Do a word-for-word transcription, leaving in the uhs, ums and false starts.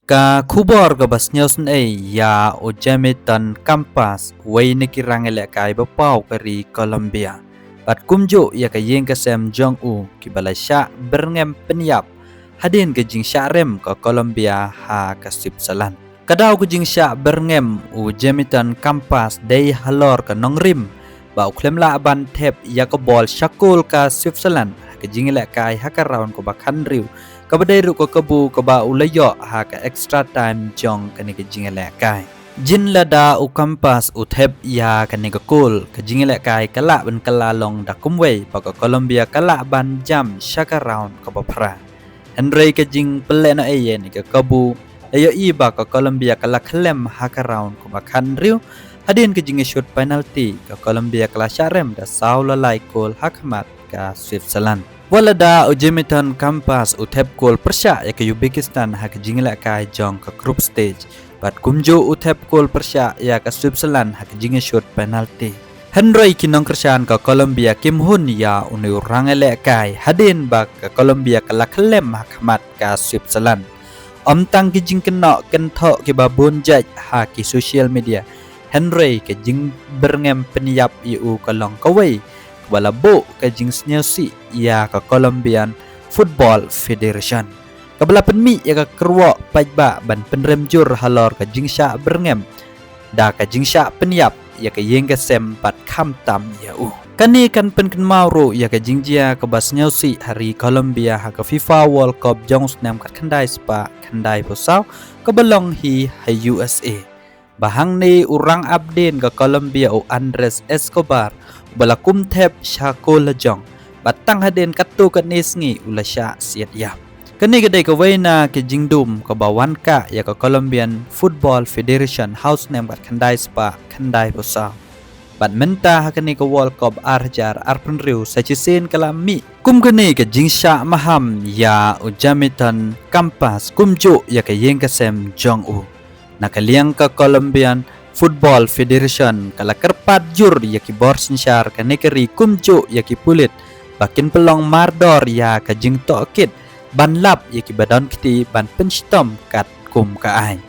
Ka khubor kaba sngewsynei ïa u Jamison Campas, uwei na ki rangïalehkai ba paw ka ri Colombia, bad kumjuh ïa ka ïing ka sem jong u, kiba la shah byrngem pynïap hadien ka jingshah rem ka Colombia ha ka Switzerland. Ka daw ka jingshah byrngem u Jamison Campas dei halor ka nongrim ba u khlem lah ban thep ïa ka bol sha kol ka Switzerland ha ka jingïalehkai ha ka round kaba khathynriew, kaba dei ruh ka kabu kaba u la ïoh ha ka extra time jong kane ka jingïalehkai. Jin lada u Campas u thep ïa kane ka kol, ka jingïalehkai ka lah ban kylla long da kumwei, ba ka Colombia ka lah ban jam sha ka round kaba phra. Hynrei ka jingpynlehnoh ïa kane ka kabu, la ïohi ba ka Colombia ka la khyllem ha ka round kaba khathynriew hadien ka jingïashut penalty, ka Colombia ka la shah rem da saw la lai kol ha khmat ka Switzerland. Wat lada u Jamison Campas u thep kol pyrshah ïa ka Uzbekistan ha ka jingïalehkai jong ka group stage, bad kumjuh u thep kol pyrshah ïa ka Switzerland ha ka jingïashut penalty. Hynrei ki nongkyrshan ka Colombia kim hun ïa une u rangïalehkai hadien ba ka Colombia ka la khyllem ha khmat ka Switzerland. Ym tang ki jingkynnoh kynthoh kiba bun jait ha ki social media, hynrei ka jingbyrngem pynïap ïa u ka long kawei kaba la buh ka jingsngewsih ïa ka Colombian Football Federation, kaba la pynmih ïa ka kyrwoh paidbah ban pynrem jur halor ka jingshah byrngem da ka jingshah pynïap ïa ka ïing ka sem bad khamtam ïa u. Kane kan pynkynmaw ruh ïa ka jingjia kaba sngewsih ha ri Colombia ha ka FIFA World Cup jong u snem khatkhyndai spah khyndaiphew saw, kaba long hi ha U S A, ba hangne u rangapdien ka Colombia u Andres Escobar, uba la kum thep sha kol la jong, bad tang hadien katto katne sngi u la shah siat ïap. Kane ka dei kawei na ka jingdum kaba wan kah ïa ka Colombian Football Federation ha u snem khatkhyndai spah khyndaiphew saw. Bad mynta ha kane ka World Cup ar hajar arphew hynriew sa shisien ka la mih kum kane ka jingshah maham ïa u Jamison Campas kumjuh ïa ka ïing ka sem jong u. Na ka liang ka Colombian Football Federation ka la kyrpad jur ïa ki bor synshar kane ka ri kumjuh ïa ki pulit ba kin pynlong mardor ïa ka jingtohkit ban lap ïa kiba don kti ban pynshitom katkum ka aiñ.